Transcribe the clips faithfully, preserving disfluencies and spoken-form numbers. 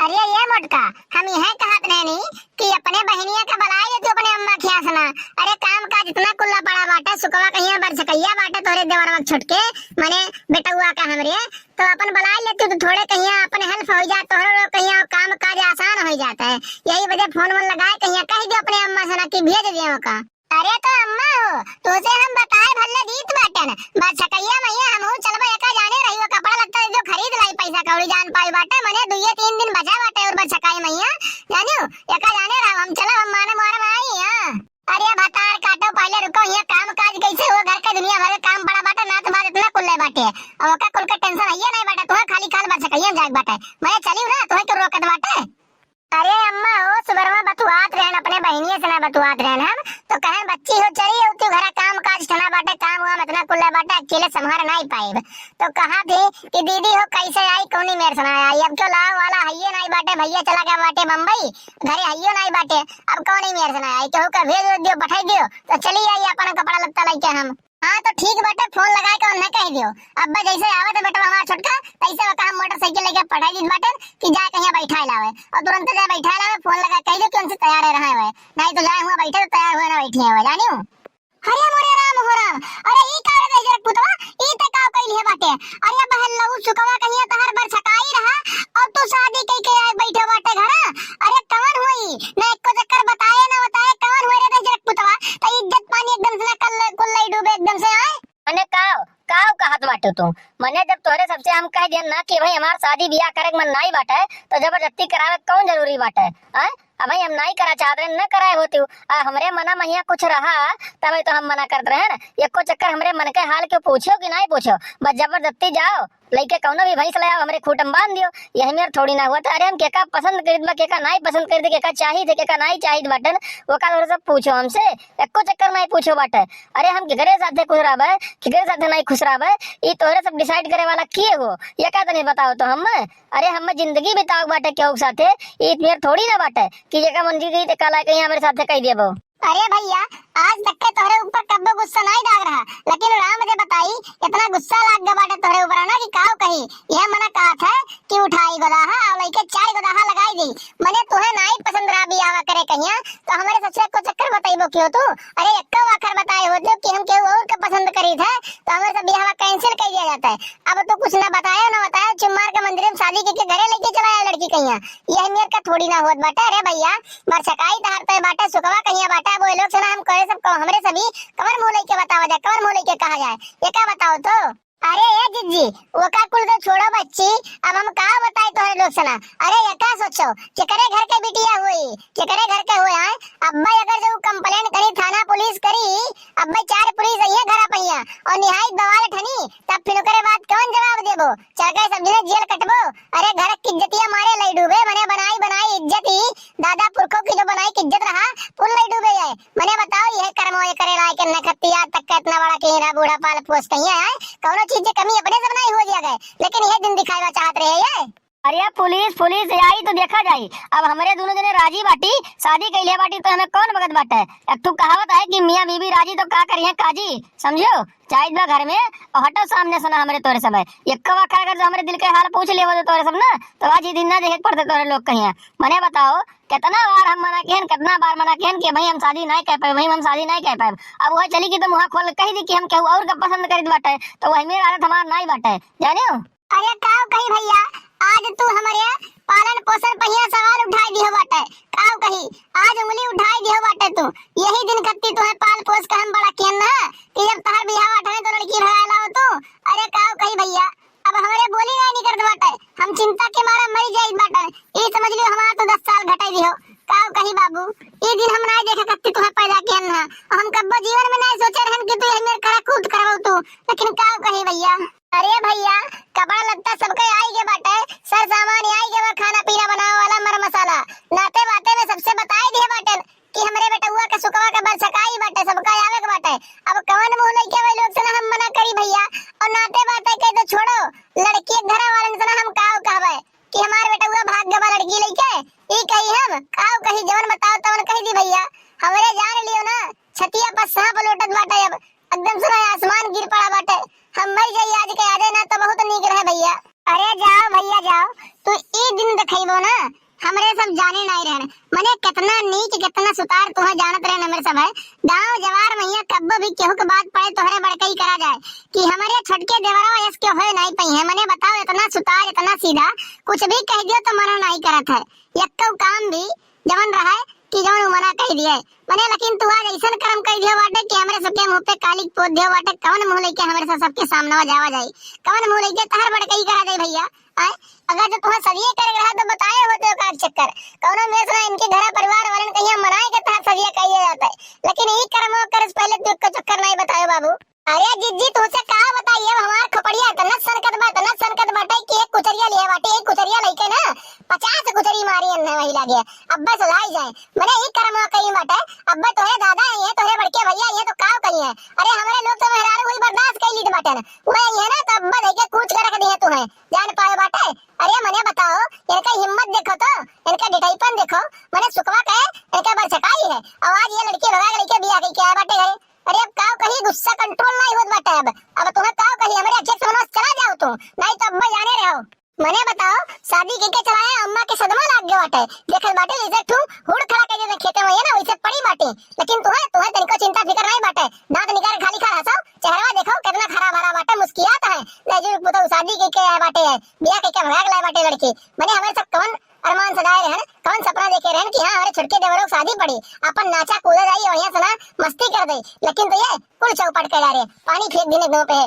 अरे ये मोटका, हम यह कहत रहनी कि अपने बहिनिया का बलाई लेती अपने अम्मा के यहाँ से ना। अरे काम काज इतना कुल्ला पड़ा बाटे, सुकवा कहिया बरछकैया बाटे तोहरे देवरवा के छोटके, मने बेटउआ का हमरे, तो अपन बलाई लेती तो थोड़े कहिया अपन help होइ जात, तोहरे लोग कहिया काम काज आसान होइ जात है। यही वजह फोन वोन लगाए कहिया कहि दियो अपने अम्मा से ना कि भेज दियो का। अरे तो अम्मा हो, तुझे हम बताए भल्ले दीत बाटन, बरछकैया मइया हमहू चलबे, एका जाने रहियो, कपड़ा लत्ता जो खरीद लाई, पैसा कौड़ी जान पाई बाटे, मने दुइये तीन दिन बचा बाटे और बरछकाई मइया, जानियो, एका जाने रहो, हम चलब, हम मारे मारे में आई, हाँ। अरे भतार काटो, पहले रुको, ये काम काज कैसे हो, घर के दुनिया भर के काम पड़ा बाटे, नात बात इतना कुल्ले बाटे, और ओका कुल के tension है ये नहीं बाटे, तुम्हें खाली खाल बरछकैया में जाए बाटे, मने चलियो ना, तुम्हें क्यों रोकत बाटे? अरे अम्मा हो, सुबरवा बतुआत रहन, अपने बहिनिये से ना बतुआत रहन हम, तो कहन बच्ची हो चली हो तू घरा काम काज ठना बाटे, काम वाम इतना कुल्ला बाटे, अकेले संभार नाई पाइब। तो कहा थी कि दीदी हो कैसे आई, कौनी मेर से ना आई, अब क्यों लाव वाला हइये नाई बाटे, भइया चला गया बाटे बम्बई, घरे हइयो नाई बाटे, अब कौनी मेर से ना आई, केहू का भेज दियो, पठाई दियो, तो चली आई अपन कपड़ा लत्ता लइके हम। हाँ, तो ठीक बाटे, फोन लगाए के उन्हें कह दियो। अब्बा जैसे आवत है बेटवा हमार छोटका, तैसे ओका हम मोटरसाइकिल लेके पठाई दीत बाटे कि जाए कहिया बैठाए लावे, और तुरंत जाए बैठाए लावे, फोन लगा कह दियो कि उनसे तैयार है रहे हुए, नहीं तो जाए हुआ बैठे तो तैयार हुए ना बैठे हुए, जानियो। अरे मोरे राम हो राम, अरे ई का रे गजर पुतवा, ई ते का कइल है बाटे? अरे बहन लऊ सुकवा कहिया तहर बरछकाई रहा, और तू शादी कई के आए बैठे बाटे घरा। अरे कवन हुई, ना एको चक्कर बताए ना बताए, कवन हुई रे गजर पुतवा? तो इज्जत पानी एकदम से ना कल कुल लई डूबे एकदम से, आए। मने काव, काव कहत बाटे तू? मने जब तोहरे सबसे हम कह दियन ना कि भाई हमार शादी बियाह करे के मन नाई बाटे, तो जबरदस्ती करावे के कौन जरूरी बाटे? आय? अब भाई हम नाई करा चाहत रहे, न कराए होती। आ हमरे मना महिया कुछ रहा, तब तो हम मना करत रहे ना। एको चक्कर हमरे मन के हाल के पूछो कि नाई पूछो, बस जबरदस्ती जाओ, लइके कौनो भी भैंस ले आओ, हमरे खूंट में बांध दियो, यही मेर थोड़ी ना हुआ था। अरे हम केका पसंद करित बा, केका नाई पसंद करित, केका चाहित, केका नाई चाहित बाटन, ओका तोहरे सब पूछो हमसे, एको चक्कर नाई पूछो बाटे। अरे हम केकरे साथे खुश रहबे, केकरे साथे नाई खुश रहबे, ई तोहरे सब decide करे वाला किए हो, ये का तनी बताओ तो हम। अरे हम जिंदगी बिताओ बाटे केहू के साथे, ई मेर थोड़ी ना बाटे कि जेका मन जी गई ते काला कहीं हमरे साथे कह देबो। अरे भैया, आज तक के तोहरे ऊपर कब्बो गुस्सा नाई लाग रहा, लेकिन राम जे बताई, इतना गुस्सा लाग गया बाटे तोहरे ऊपर ना कि काव कही। यह मना कहत है कि उठाई गोदाहा और लइके चार गोदाहा लगाई दी। मने तुहे नाई पसंद रहा बियाह करे कहिया, तो हमरे ससुरे को चक्कर बताइबो क्यों तू? अरे एक्को आखर बताए होते कि हम केहू और के पसंद करीत है, तो हमरे सब बियाह cancel कर दिया जाता है। अब तो कुछ ना बतायो ना बतायो, चुप मार के मंदिर में शादी के, के घरे लेके चला आया लड़की कहिया। यह मेर का थोड़ी ना होत बाटे। अरे भैया, बरछकाई तहार पे बाटे, सुकवा कहिया बाटे, अब वो लोग से ना हम करे सब कहो, हमरे सभी कवर मुँह लेके बतावा जाए, कवर मुँह लेके कहा जाए, ये का बताओ तो? अरे ए जिज्जी, ओका कुल तो छोड़ो बच्ची, अब हम का बताई तोहरे लोग से ना। अरे ये का सोचो, केकरे घर के बिटिया हुई, केकरे घर के हुए आए? अब्बा अगर जो complain करी थाना पुलिस करी, अब्बा चार पुलिस आई है घर पहिया और निहायत बवाल ठनी, तब फिर ओकरे बाद कौन जवाब देबो? चल के सब जने जेल कटबो। अरे घर की इज्जतिया मारे लई डूबे, मने बनाई बनाई इज्जत ही, दादा पुरखों की जो बनाई की इज्जत रहा, पुल लई डूबे जाए। मने बताओ, यह कर्म ये करे लायक न खत्तिया तक का इतना बड़ा कहीं रहा, बूढ़ा पाल पोस कहीं है, कौनो चीज के कमी अपने सब नहीं हो जाए, लेकिन यह दिन दिखावा चाहत रहे ये। अरे पुलिस, पुलिस आई तो देखा जाई। अब हमरे दोनों जने राजी बाटी, शादी कैले बाटी तो हमें कौन बगत बाटे? एक ठो कहावत है कि मियाँ बीबी राजी तो का करिए काजी, समझो? जाइत बा घर में, और हटो सामने से ना हमरे तोरे सब है। एक्को आखर अगर जो हमरे दिल के हाल पूछ लेबो तो तोरे सब ना, तो आज ही दिन ना देखे के पड़ते तोरे लोग कहीं। मने बताओ, कितना बार हम मना किहन, कितना बार मना किहन कि भाई हम शादी नहीं कर पाए, भाई हम शादी नहीं कर पाए। अब वह चली कि तुम वहाँ खोल के कह दी कि हम केहू और का पसंद करीत बाटे, तो वही मेर आदत हमार नहीं बाटे, जानियो? अरे काव कही भैया, आज तू हमरे पालन पोषण पहिया सवाल उठाई दिहो बाटे। काव कही, आज उंगली उठाई दिहो बाटे तू। यही दिन खत्ती तुहे पाल पोस के हम बड़ा किहन ना, कि जब तहार बियाह ठने तो लड़की भगाए लाओ तू। अरे काव कही भैया, अब हमरे बोली ना निकलत बाटे, हम चिंता के मारा मरी जाई बाटे। ई समझ लियो हमारा तो दस साल घटाई दिहो। काव कही बाबू, ई दिन हम ना देखे खत्ती तुहे पैदा किहन ना, और हम कब्बो जीवन में नहीं सोचे रहन कि तू यही मेर करा कूद करवाओ तू, लेकिन काव कही भैया। अरे भैया, कपड़ा लत्ता सबके आई गे बाटे, सर सामान आई गे बा, खाना पीना बनावे वाला, मर मसाला। नाते बाते में सबसे बताई दिहे बाटे कि हमरे बेटउआ के सुकवा के बरछकाई बाटे, सबका आवे के बाटे। अब कवन मुंह लइके वही लोग से ना हम मना करी भैया। और नाते बाते के तो छोड़ो, लड़की के घर वालन से ना हम काव कहबे कि हमार बेटउआ भाग गवा लड़की लइके। ई कही हम, काव कही, जवन बताओ तवन कही दी भैया। हमरे जान लियो ना, छतिया पर सांप लोटत बाटे अब। एकदम सुना आसमान गिर पड़ा बाटे। हम मर जाई आज के आजे ना तो बहुत नीक रहे भैया। अरे जाओ भैया जाओ, तू ई दिन देखई हमरे सब जाने नाई रहन। मने कितना नीच, कितना सुतार तुहे जानत रहन हमरे सब है। गाँव जवार मइहाँ कब्बो भी केहू के बात पड़े तोहरे बड़कई करा जाए कि हमरे छोटके देवरवा यस के होए नाई पइहें। मने बताओ, इतना सुतार, इतना सीधा, कुछ भी कह दियो तो मना नाई करत है। यक्कउ काम भी जवन रहे कि जवन उ मना कह दिए। मने लेकिन तू आज अइसन करम कह दियो बाटे कि हमरे सबके मुँह पे कालिक पोत दियो बाटे। कवन मुँह लइके हमरे सब सबके सामने जावा जाई? कवन मुँह लइके तहर बड़कई करा जाई भइया? आय, अगर जो तुहे सदिये करे रहा तो बताए होते का चक्कर। कौनो मेस ना इनके घरा परिवार वालन कहिया मनाए के तहत सदिये कहिए जाता है। लेकिन ई करमो करे से पहले तू एक चक्कर नाई बतायो बाबू। अरे जिज्जी, तुझसे का बताई, अब हमार खोपड़िया इतना सनकत बा, इतना सनकत बाटे कि एक कुचरिया लिहे बाटे, एक कुचरिया लइके ना पचास कुचरी मारी अन्ने वही लागे। अब्बे सुधाई जाए, मने ई करमवा कहीं बाटे। अब्बे तोहरे दादा आई है, तोहरे बड़के भइया आई है, तो काव कही है? अरे हमरे लोग तो मेहरारू हुई बर्दाश्त कर लीत बाटे ना, वह आई है ना, तो अब्बे धइके कूच के रख दिहे तुहे, जान पाए बाटे। अरे मने बताओ, इनका हिम्मत देखो तो, इनका डिठाईपन देखो, मने सुखवा के इनका बरछकाई है। और आज ये लड़की भगा के लेके बियाह के आए बाटे घरे। अरे अब काव कही, गुस्सा control नाई होत बाटे। अब, अब तुहे काव कही, हमरे अखिया के सामने से चला जाओ तू, नाई तो अब्बे जाने रहो। मने बताओ, शादी के के चलाए अम्मा के सदमा लाग गए बाटे। देखल बाटे जैसे ठू हुड़ खड़ा कर देते खेते में, ये ना वैसे पड़ी बाटे। लेकिन तुहे, तुहे तनिको चिंता फिकर नाई बाटे। दांत निकाल खाली खा हंसो, चेहरा देखो कितना खरा भरा बाटे, मुस्कियात है। ले जो पुतो शादी के के आए बाटे है, बियाह के के भगा के लाए बाटे लड़की। मने हमारे सब कवन अरमान सजाए रहन, कवन सपना देखे रहन कि हाँ, हमारे छोटके देवरों की शादी पड़ी, अपन नाचा कूदा जाई, बढ़िया से ना मस्ती कर दे। लेकिन तो ये कुल चौपट के डारे, पानी फेंक देने दो पे।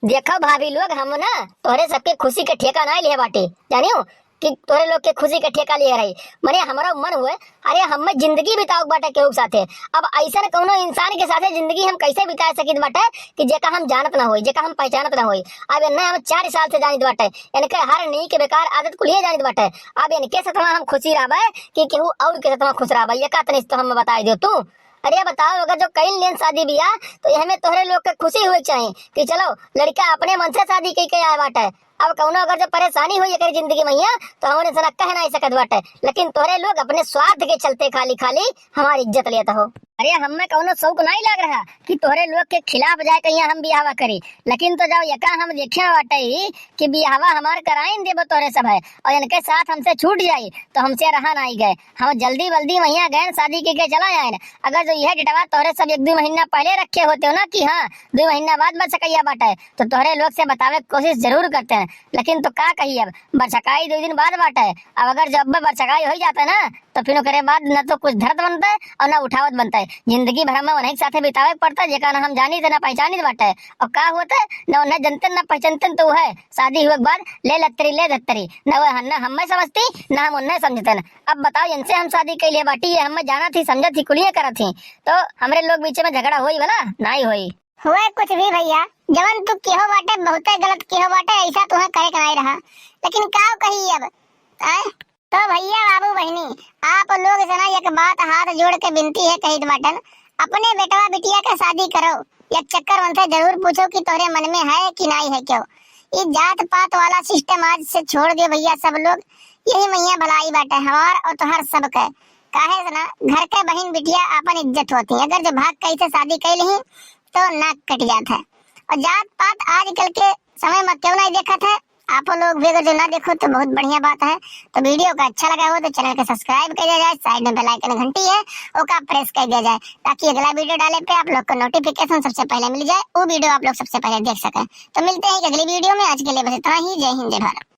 देखो भाभी लोग, हम ना तोहरे सबके खुशी के ठेका नाई लिहे बाटे, जानियो कि तोहरे लोग के खुशी के ठेका लिहे रही। मने हमरा मन हुए, अरे हमें जिंदगी बिताओ बाटे केहू के साथे। अब अइसन कौनो इंसान के साथे जिंदगी हम कैसे बिता सकित बाटे कि जेका हम जानत ना होई, जेका हम पहचानत ना होई। अब इन्हें हम चार साल से जानित बाटे, इनके हर नीक बेकार आदत कुलिये जानित बाटे। अब इनके साथ हम खुशी रहबे कि केहू और के साथ खुश रहबे, ये का तनी तो हम बताई दो तू। अरे बताओ, अगर जो कई लेन शादी बियाह, तो यह में तोहरे लोग के खुशी हुए के चाही कि चलो, लड़का अपने मन से शादी कई के आए बाटे। अब कौनो अगर जो परेशानी हुई एकर जिंदगी में हिया, तो हमने सना कह नहीं सकत बाटे। लेकिन तोहरे लोग अपने स्वार्थ के चलते खाली खाली हमारी इज्जत लेता हो। अरे हमें कौनो शौक नहीं लग रहा कि तोहरे लोग के खिलाफ जाए कहीं हम बियाहवा करी, लेकिन तो जब यका हम देखे बाटे ही कि बियाहवा हमार कराइन देबो तोहरे सब है और इनके साथ हमसे छूट जाई, तो हमसे रहा नहीं गए। हम जल्दी बल्दी वहिया गए शादी के, के चला आए। अगर जो यह डेटवा तोहरे सब एक दो महीना पहले रखे होते हो ना कि हाँ, दो महीना बाद बरछकइया बाटे, तो तोहरे लोग से बतावे के कोशिश जरूर करते हैं। लेकिन तो का कही, अब बरछकाई दो दिन बाद बाटे। अब अगर जब बरछकाई हो ही जाता ना, तो फिर ओकरे बाद न तो कुछ धरत बनता है और न उठावत बनता है। जिंदगी भर में उन्हीं के साथे बितावे के पड़ता है, जेका ना हम जानी थे ना पहचानी बाटे। और का होता है, न उन्हें जनते ना पहचानते, तो वह शादी हुए के बाद ले लत्तरी, ले धत्तरी, न वह न हमें समझती, न हम उन्हें समझते। अब बताओ, इनसे हम शादी कैले बाटी, ये हमें जाना थी, समझा थी, कुलिये करा थी, तो हमरे लोग बीच में झगड़ा होई भला? नाई होई। हुए कुछ भी भइया, जवन तू केहो बाटे, बहुते गलत केहो बाटे, ऐसा तुहे करे के नाई रहा। लेकिन का कही अब, आय? तो भइया, बाबू, बहिनी, आप लोग से ना एक बात हाथ जोड़ के विनती है, कहित बाटन, अपने बेटवा बिटिया के शादी करो, एक चक्कर उनसे जरूर पूछो कि तोहरे मन में है कि नाई है क्यों। ई जात पात वाला system आज से छोड़ दे भइया सब लोग, यही मइहाँ भलाई बाटे हमार और तोहार सबके। काहे से ना घर के बहिन बिटिया आपन इज्जत होती, अगर जो भाग कैसे शादी कैल ही तो नाक कट जात है। और जात पात आजकल के समय में क्यों नहीं देखत है, आप लोग भी अगर जो ना देखो तो बहुत बढ़िया बात है। तो video का अच्छा लगा हो तो channel के subscribe कर दिया जाए, side में bell icon घंटी है, ओका press कर दिया जाए, ताकि अगला video डाले पे आप लोग को notification सबसे पहले मिल जाए, वो video आप लोग सबसे पहले देख सकें। तो मिलते हैं एक अगली video में, आज के लिए बस इतना ही। जय हिंद, जय भारत।